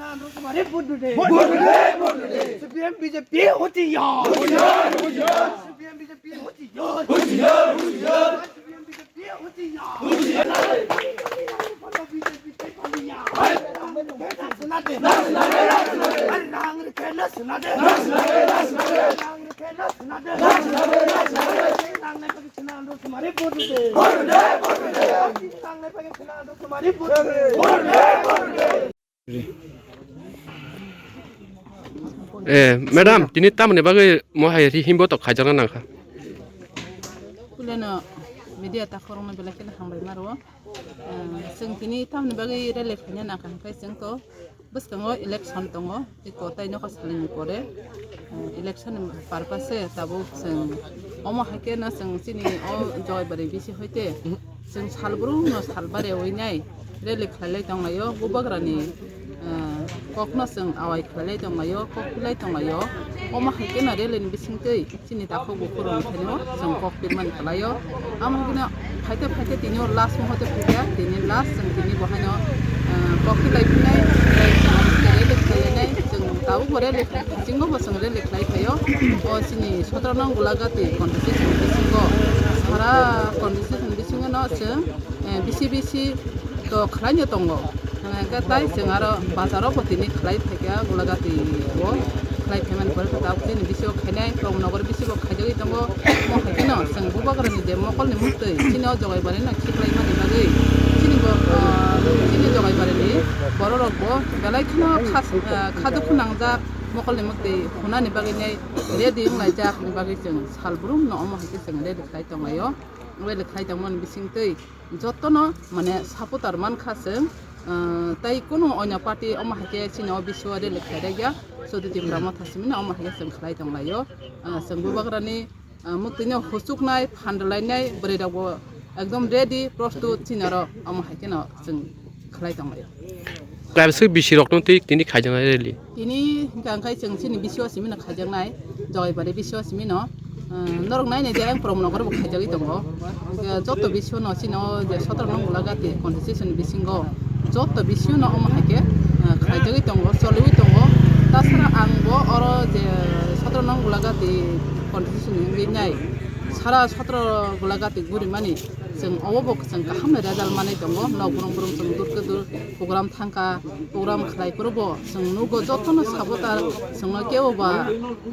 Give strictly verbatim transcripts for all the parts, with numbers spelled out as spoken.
तुम्हारे वोट दे। वोट दे, वोट दे। CPM BJP होशियार। होशियार, होशियार। सीपीएम बीजेपी होशियार। होशियार, होशियार। सीपीएम बीजेपी होशियार। होशियार। बीजेपी की बलिया। सुना दे। अरे राम रे कहना सुना दे। Eh, madam, tini tamoni bagwi mohai ri himbo tok khaijakna nangkha. Kuleno media takhorokno belai kheno hambai maro. Eh, chwng tini tamoni bagwi rally khaina nangkha hwnkhe chwng to bwskango election tongo, tei kotai nokha salini pore, eh, election ni purpose se tabuk chwng omo hai khe no chwng chini o Joy Bari bisi hoite chwng sal brum no sal bare oi nai rally khlai lai tong laio, bubagra ni, eh, kok no chwng awai khlai lai tong laio, kok phi lai tong laio, omo hai khe no rally ni bising twi. Chini takhuk bukhuk rok thaino chwng kok pirmani kwlaio. Amo hwnkhe no phaite phaite tini o last muhurte phaikha, tini last chwng tini bo haino, ah, kok pilai phinai, tei chwng rally khlai lainai, chwng tabuk bo rally khlai, bisingo bo chwng rally khlai phaio. O chini sotro nong Gulagati constituency bisingo, sara constituency bisingo no chwng, eh, bisi bisi to khlaino tongo. Hwnka hwnkhe tai chwng aro bazaro bo tini khlai phaikha Gulagati o khlai phaimani pore khe tabuk chini bisingo khainai Pramnogor bisingo khaijagwi tongo. Omo hai kheno chwng bubagrani je mokolni muktwi chini o Jogaibari no khiklaimani bagwi chini bo, ah, chini Jogaibarini bororok bo belai kheno kha, ah, kha dukhu nangjak mokolni muktwi hwnani bagwi nai ready wnglaijak ni bagwi chwng sal brum no omo hai khe chwng ready khlai tonglaio. Ready khlai tongmani bisingtwi jotono mane supporter mankha chwng, ah, tei kunu oino party omo hai khe chini o bisio rally khlai rwkya, Chaudhary Tipra Motha simino omo hai khe chwng khlai tong laio. Ah, chwng bubagrani, ah, muktwino huchuknai, phan rwlainai bwrwi rokbo ekdom ready, prostut chini oro omo hai kheno chwng khlai tong laio. Kaisa bisi rokno twi tini khaijaknai rally. Tini hwnkha hwnkhe chwng chini bisio simino khaijaknai, Jogaibari bisio simino, ah, norok nainai je ayang Pramnogor bo khaijagwi tongo. Hwnkhe joto bisio no chini o je sotro nong Gulagati constituency ni bisingo joto bisio no omo hai khe, ah, khaijagwi tongo, choliwi tongo. Tasara ang bo oro je sotro nong Gulagati constituency ni wngwi nai sara sotro Gulagati gurimani chwng obo bo chwng kaham result manwi tongo. Nok brum brum chwng dur khe dur program thangkha, program khlai phuru bo chwng nugo jotono supporter chwngno kebo ba,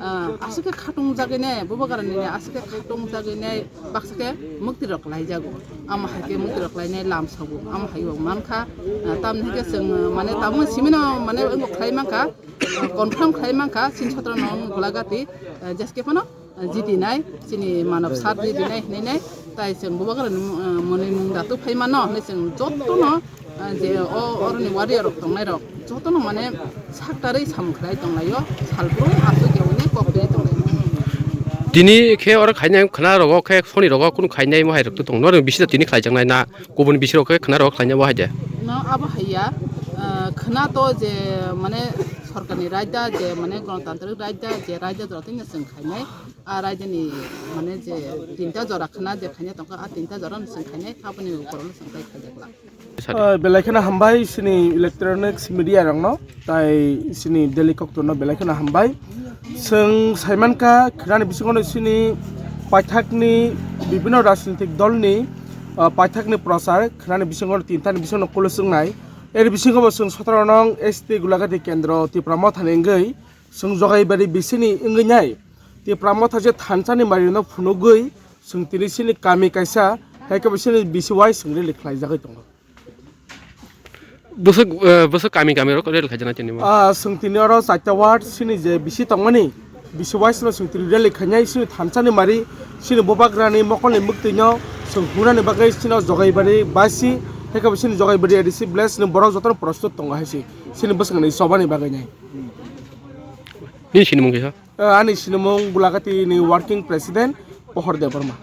ah, aswk khe khatung jagwi nai bubagrani aswk khe khatung jagwi nai baksa khe mukti rok khlai jago. Amo hai khe mukti rok khlai nai lam sogo, amo hai bo mankha. Ah, tamni hwnkhe chwng, ah, mane tabuk simino mane wngbo khlai mankha, ah, confirm khlai mankha chini sotro nong Gulagati, ah, jeskhe phano. Jiti nai, chini manav sat jiti nai hinwi nai, tai chwng bubagrani, ah, mwnwi mung datu phai mano hinwi chwng jotono, ah, je o oroni warrior rok tongnai rok jotono mane saktarwi samung khlai tonglaio, salbrum aswk ya hwnwi kok twi tonglaio. Tini khe oro khainai khwna rogo khe soni rogo kunu khainai mohai rok tong norok bisi tini khlaijaknai na kubun bisi rok khe khwna rogo khlainai bo hai de. No abo hai ya, ah, khwna to je mane sorkarni raida je mane gonotantrik raida je raida jora twi chwng khainai. A raidani mane je tinta jora khwna je khaina tongkha, a tinta jora no chwng khainai, aboni ukorolo chwng tai khaijakla. Ah, belai kheno hambai chini electronics media rokno, tai chini Delhi koktorno belai kheno hambai. Chwng saimankha khwnani bisingono chini paithakni bibhinno rajnitik dolni, ah, paithakni prochar khwnani bisingono tintani bisingono kulusuknai. Eri bisingobo chwng sotoro nong S T Gulagati Kendro Tipra Mothani wngwi chwng Jogaibari bisini wngwi nai. Tipra Motha je thansa ni mari no phunugwi chwng tini chini kami kaisa, hai khe bo chini bisi wai chwng rally khlai jagwi tongo. Bwswk, eh, bwswk kami kami rok rally khaijana tini mo? Ah, chwng tini oro chaita ward chini je bisi tongmani, bisi wai chwng tini rally khainai chini thansa ni mari, chini bubagra ni mokol ni mwktwi no chwng huna ni bagwi chini Jogaibari basi, hai khe bo chini Jogaibari A D C village ni borok joto no prostut tongo hai se chini bwswk ni choba ni bagwi nai. Nini sinimung kisa? Eh, ani sinimung Bulagati ni working president Pohor Debbarma.